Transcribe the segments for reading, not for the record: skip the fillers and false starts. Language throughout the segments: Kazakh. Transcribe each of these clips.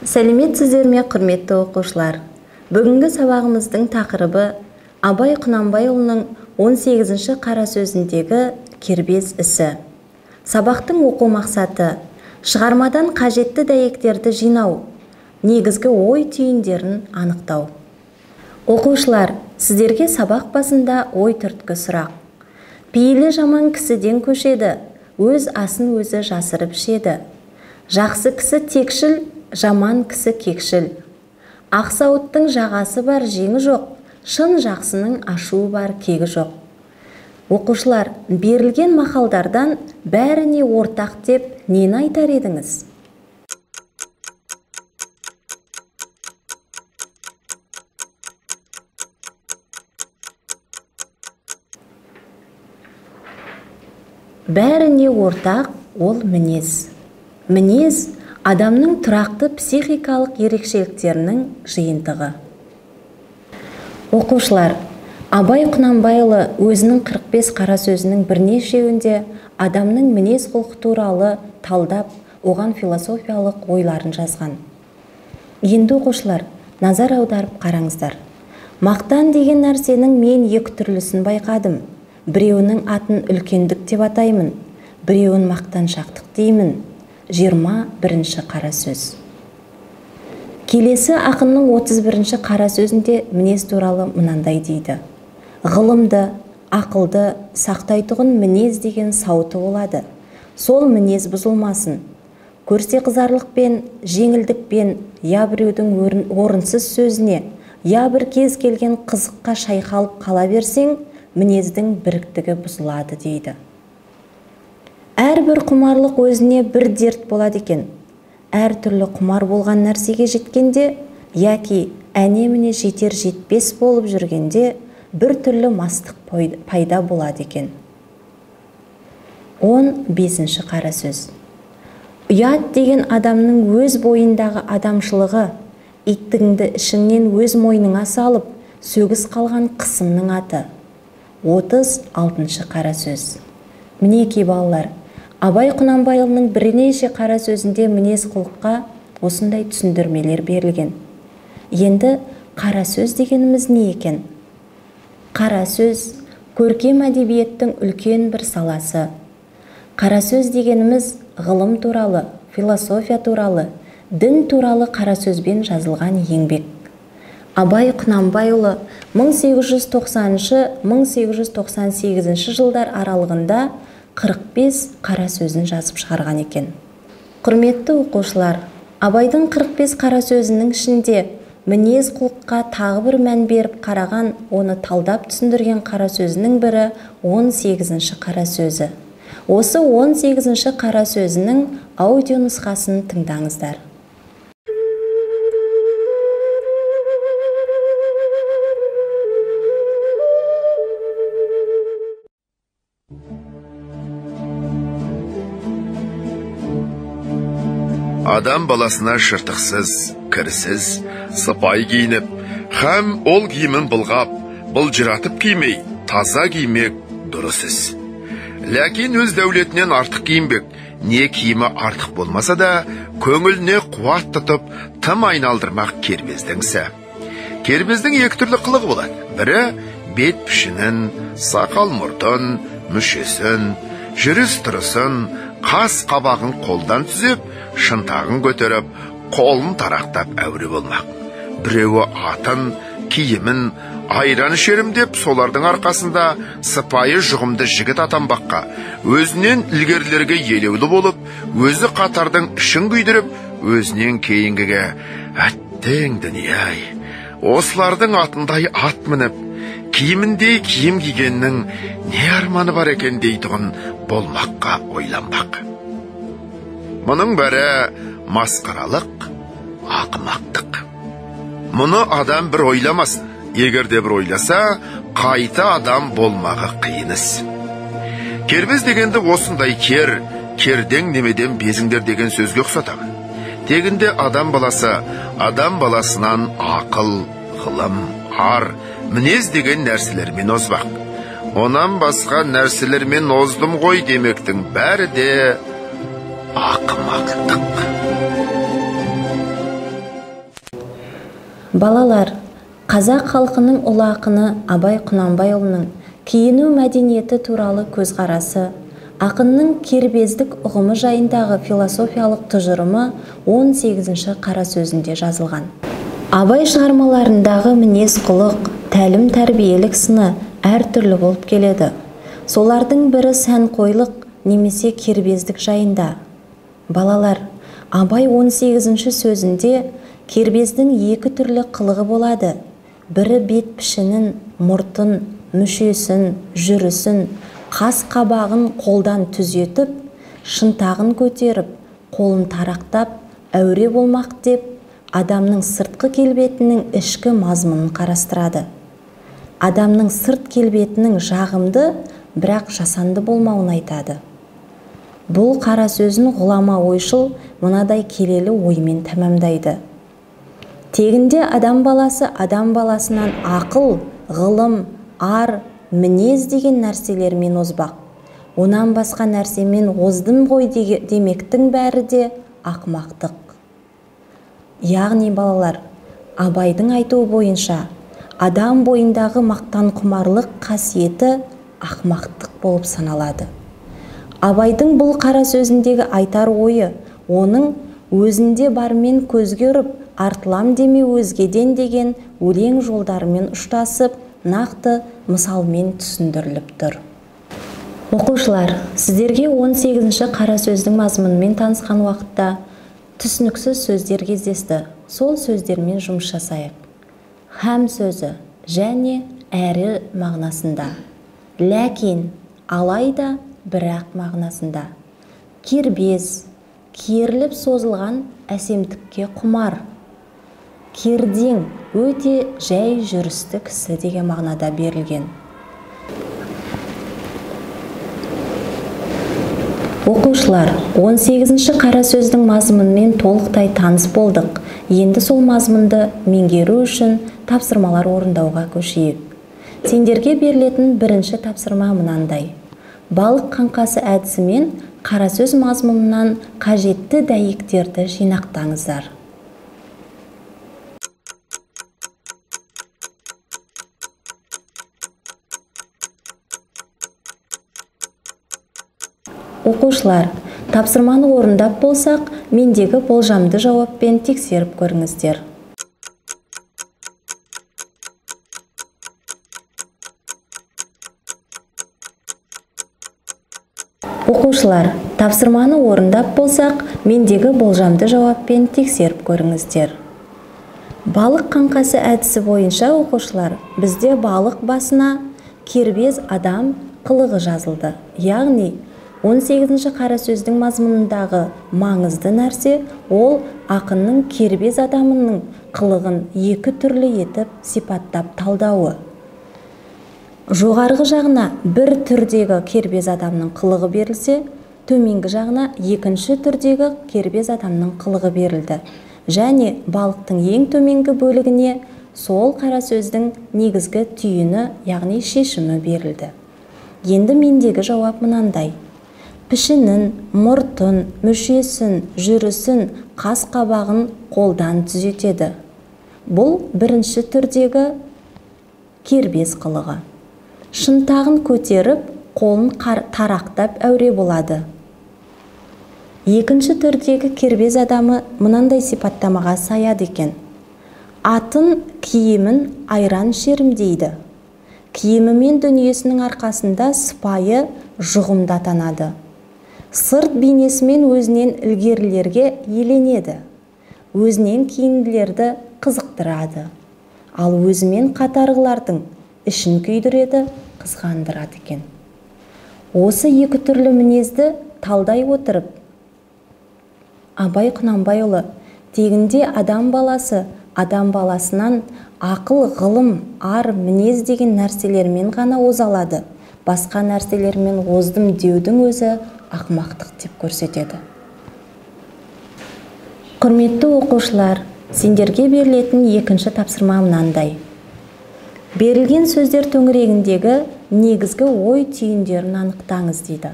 Сәлеметсіздер ме, құрметті оқушылар? Бүгінгі сабағымыздың тақырыбы Абай Құнанбайұлының 18-ші қара сөзіндегі кербез ісі. Сабақтың оқу мақсаты шығармадан қажетті дәйектерді жинау, негізгі ой түйіндерін анықтау. Оқушылар, сіздерге сабақ басында ой түрткі сұрақ. Пейілі жаман кісіден көшеді, өз асын өзі жасырып ішеді. Жақсы кісі текшіл, жаман кісі кекшіл. Ақсауыттың жағасы бар, жеңі жоқ, шын жақсының ашуы бар, кегі жоқ. Оқушылар, берілген мақалдардан бәріне ортақ деп нені айтар едіңіз? Бәріне ортақ ол мінез. Мінез адамның тұрақты психикалық ерекшеліктерінің жиынтығы. Оқушылар, Абай Құнанбайұлы өзінің 45 қара сөзінің бірнешеуінде адамның мінез құлқы туралы талдап, оған философиялық ойларын жазған. Енді оқушылар, назар аударып қараңыздар. Мақтан деген нәрсенің мен екі түрлісін байқадым. Біреуінің атын үлкендік деп атаймын, біреуін мақтаншақтық деймін. 21-ші қара сөз. Келесі ақынның 31-ші қара сөзінде мінез туралы мынандай дейді. Ғылымды, ақылды сақтайтұғын мінез деген сауыты болады. Сол мінез бұзылмасын. Көрсе қызарлықпен, жеңілдікпен, я біреудің орынсыз сөзіне, я бір кез келген қызыққа шайқалып қала берсең, мінездің біріктігі бұзылады дейді. Әрбір құмарлық өзіне бір дерт болады екен. Әр түрлі құмар болған нәрсеге жеткенде, яки әне-міне жетер жетпес болып жүргенде, бір түрлі мастық пайда болады екен. 15-ші қара сөз. Ұят деген адамның өз бойындағы адамшылығы, иттігіңді ішіңнен өз мойныңа салып, сөгіс қалған қысымның аты. 36-шы қара сөз. Мінекей балалар, Абай Құнанбайұлының бірнеше қара сөзінде мінез құлыққа осындай түсіндірмелер берілген. Енді қара сөз дегеніміз не екен? Қара сөз көркем әдебиеттің үлкен бір саласы. Қара сөз дегеніміз ғылым туралы, философия туралы, дін туралы қара сөзбен жазылған еңбек. Абай Құнанбайұлы 1890-1898 жылдар аралығында 45 қара сөзін жазып шығарған екен. Құрметті оқушылар, Абайдың 45 қара сөзінің ішінде мінез құлыққа тағы бір мән беріп қараған, оны талдап түсіндірген қара сөзінің бірі 18-ші қара сөзі. Осы 18-ші қара сөзінің аудио нұсқасын тыңдаңыздар. Адам баласына жыртықсыз, кірсіз, сыпай киініп, һәм ол киімін былғап, былжыратып кимей, таза кимек дұрыс іс. Ләкин өз дәулетінен артық киінбек, не киімі артық болмаса да, көңіліне қуат тұтып, тым айналдырмақ кербездің ісі. Кербездің екі түрлі қылығы болады. Бірі бет пішінін, сақал мұртын, мүшесін, жүріс тұрысын, қас қабағын қолдан түзеп, шынтағын көтеріп, қолын тарақтап әуре болмақ. Біреуі атын, киімін, айран ішерім деп, солардың арқасында сыпайы жұғымды жігіт атанбаққа, өзінен ілгерілерге елеулі болып, өзі қатардың ішін күйдіріп, өзінен кейінгіге әттең дүние-ай, осылардың атындай ат мініп, киіміндей киім кигеннің не арманы бар екен дейтұғын болмаққа ойланбақ. Мұның бәрі масқаралық, ақымақтық. Мұны адам бір ойламасын. Егер де бір ойласа, қайта адам болмағы қиын іс. Кербез дегенді осындай кер, кердең немеден безіңдер деген сөзге ұқсатамын. Тегінде адам баласы, адам баласынан ақыл, ғылым, ар, мінез деген нәрселермен озбақ. Онан басқа нәрселермен оздым ғой демектің бәрі де ақымақтық. Балалар, қазақ халқының ұлы ақыны Абай Құнанбайұлының киіну мәдениеті туралы көзқарасы, ақынның кербездік ұғымы жайындағы философиялық тұжырымы 18-ші қара сөзінде жазылған. Абай шығармаларындағы мінез-құлық, тәлім-тәрбиелік сыны әртүрлі болып келеді. Солардың бірі сәнқойлық немесе кербездік жайында. Балалар, Абай 18-ші сөзінде кербездің екі түрлі қылығы болады. Бірі бет пішінін, мұртын, мүшесін, жүрісін, қас қабағын қолдан түзетіп, шынтағын көтеріп, қолын тарақтап, әуре болмақ деп, адамның сыртқы келбетінің ішкі мазмұнын қарастырады. Адамның сырт келбетінің жағымды, бірақ жасанды болмауын айтады. Бұл қара сөзін ғұлама ойшыл мынадай келелі оймен тәмамдайды. Тегінде адам баласы адам баласынан ақыл, ғылым, ар, мінез деген нәрселермен озбақ. Онан басқа нәрсемен оздым ғой демектің бәрі де ақмақтық. Яғни балалар, Абайдың айтуы бойынша адам бойындағы мақтанқұмарлық қасиеті ақмақтық болып саналады. Абайдың бұл қара сөзіндегі айтар ойы, оның өзінде бармен көзге ұрып, артылам деме өзгеден деген өлең жолдарымен ұштасып, нақты мысалмен түсіндіріліп тұр. Оқушылар, сіздерге 18-ші қара сөздің мазмұнымен танысқан уақытта түсініксіз сөздер кездесті. Сол сөздермен жұмыс жасайық. Хәм сөзі және әрі мағынасында. Ләкин, алайда, бірақ мағынасында. Кербез, керіліп созылған әсемдікке құмар. Кердең, өте жай жүрісті кісі деген мағынада берілген. Оқушылар, 18-ші қара сөздің мазмұнымен толықтай таныс болдық. Енді сол мазмұнды меңгеру үшін тапсырмалар орындауға көшейік. Сендерге берілетін бірінші тапсырма мынандай. Балық қаңқасы әдісімен қара сөз мазмұнынан қажетті дәйектерді жинақтаңыздар. Оқушылар, тапсырманы орындап болсақ, мендегі болжамды жауаппен тексеріп көріңіздер. Оқушылар, тапсырманы орындап болсақ, мендегі болжамды жауаппен тексеріп көріңіздер. Балық қаңқасы әдісі бойынша оқушылар, бізде балық басына кербез адам қылығы жазылды. Яғни 18-ші қара сөздің мазмұнындағы маңызды нәрсе ол ақынның кербез адамының қылығын екі түрлі етіп сипаттап талдауы. Жоғарғы жағына бір түрдегі кербез адамның қылығы берілсе, төменгі жағына екінші түрдегі кербез адамның қылығы берілді. Және балықтың ең төменгі бөлігіне сол қара сөздің негізгі түйіні, яғни шешімі берілді. Енді мендегі жауап мынандай. Пішінін, мұртын, мүшесін, жүрісін, қас қабағын қолдан түзетеді. Бұл бірінші түрдегі кербез қылығы. Шынтағын көтеріп, қолын тарақтап әуре болады. Екінші түрдегі кербез адамы мынандай сипаттамаға саяды екен. Атын, киімін айран шерімдейді. Киімі мен дүниесінің арқасында сыпайы жұғымды атанады. Сырт бейнесімен өзінен ілгерілерге еленеді. Өзінен кейінгілерді қызықтырады. Ал өзімен қатарғылардың ішін күйдіреді, қызғандырады екен. Осы екі түрлі мінезді талдай отырып, Абай Құнанбайұлы тегінде адам баласы адам баласынан ақыл, ғылым, ар, мінез деген нәрселермен ғана оза алады. Басқа нәрселермен оздым деудің өзі ақмақтық деп көрсетеді. Құрметті оқушылар, сендерге берілетін екінші тапсырма мынандай. Берілген сөздер төңірегіндегі негізгі ой түйіндерін анықтаңыз дейді.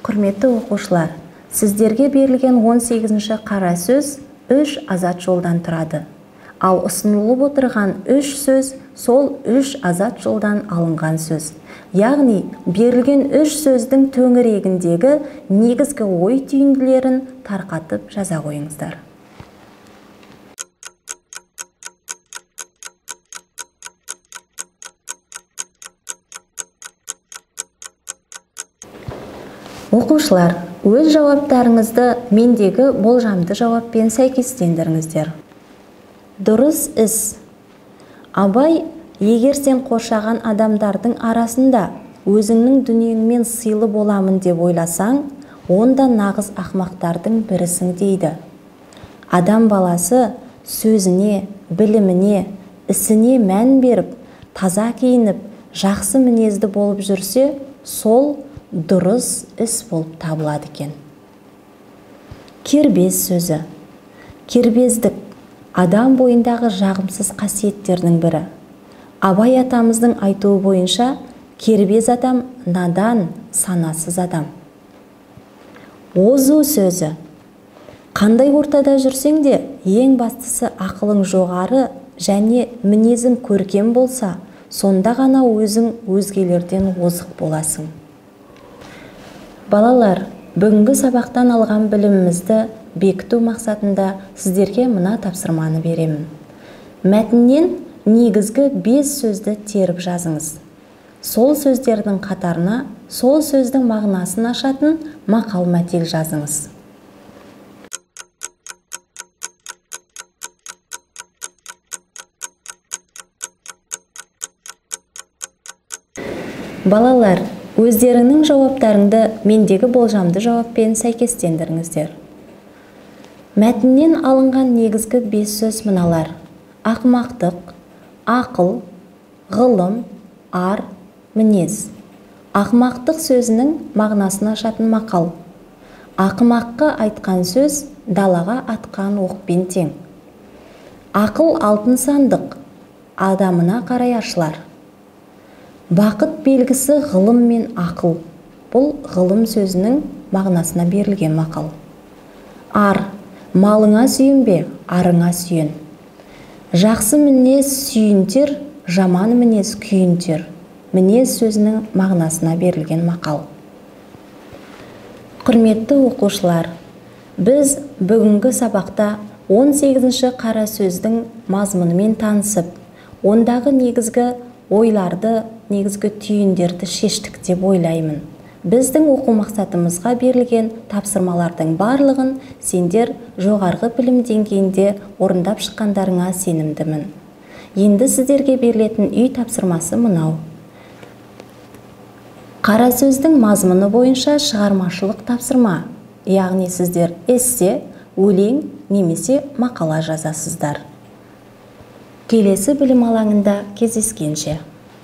Құрметті оқушылар, сіздерге берілген 18-ші қара сөз үш азат жолдан тұрады. Ал ұсынылып отырған үш сөз сол үш азат жолдан алынған сөз. Яғни берілген үш сөздің төңірегіндегі негізгі ой түйінділерін тарқатып жаза қойыңыздар. Оқушылар, өз жауаптарыңызды мендегі болжамды жауаппен сәйкестендіріңіздер. Дұрыс іс. Абай, егер сен қоршаған адамдардың арасында өзіңнің дүниеңмен сыйлы боламын деп ойласаң, онда нағыз ақмақтардың бірісің дейді. Адам баласы сөзіне, біліміне, ісіне мән беріп, таза киініп, жақсы мінезді болып жүрсе, сол дұрыс іс болып табылады екен. Кербез сөзі. Кербездік адам бойындағы жағымсыз қасиеттердің бірі. Абай атамыздың айтуы бойынша, кербез адам надан, санасыз адам. Озу сөзі. Қандай ортада жүрсең де, ең бастысы ақылың жоғары және мінезің көркем болса, сонда ғана өзің өзгелерден озық боласың. Балалар, бүгінгі сабақтан алған білімімізді бекіту мақсатында сіздерге мына тапсырманы беремін. Мәтіннен негізгі 5 сөзді теріп жазыңыз. Сол сөздердің қатарына сол сөздің мағынасын ашатын мақал-мәтел жазыңыз. Балалар, өздеріңнің жауаптарыңды мендегі болжамды жауаппен сәйкестендіріңіздер. Мәтіннен алынған негізгі 5 сөз мыналар: ақымақтық, ақыл, ғылым, ар, мінез. Ақымақтық сөзінің мағынасын ашатын мақал. Ақымаққа айтқан сөз далаға атқан оқпен тең. Ақыл алтын сандық, адамына қарай ашылар. Бақыт белгісі ғылым мен ақыл. Бұл ғылым сөзінің мағынасына берілген мақал. Ар, малыңа сүйінбе, арыңа сүйін. Жақсы мінез сүйінтер, жаман мінез күйінтер. Мінез сөзінің мағынасына берілген мақал. Құрметті оқушылар, біз бүгінгі сабақта 18-ші қара сөздің мазмұнымен танысып, ондағы негізгі ойларды, негізгі түйіндерді шештік деп ойлаймын. Біздің оқу мақсатымызға берілген тапсырмалардың барлығын сендер жоғарғы білім деңгейінде орындап шыққандарыңа сенімдімін. Енді сіздерге берілетін үй тапсырмасы мынау. Қара сөздің мазмұны бойынша шығармашылық тапсырма, яғни сіздер эссе, өлең немесе мақала жазасыздар. Келесі білім алаңында кездескенше.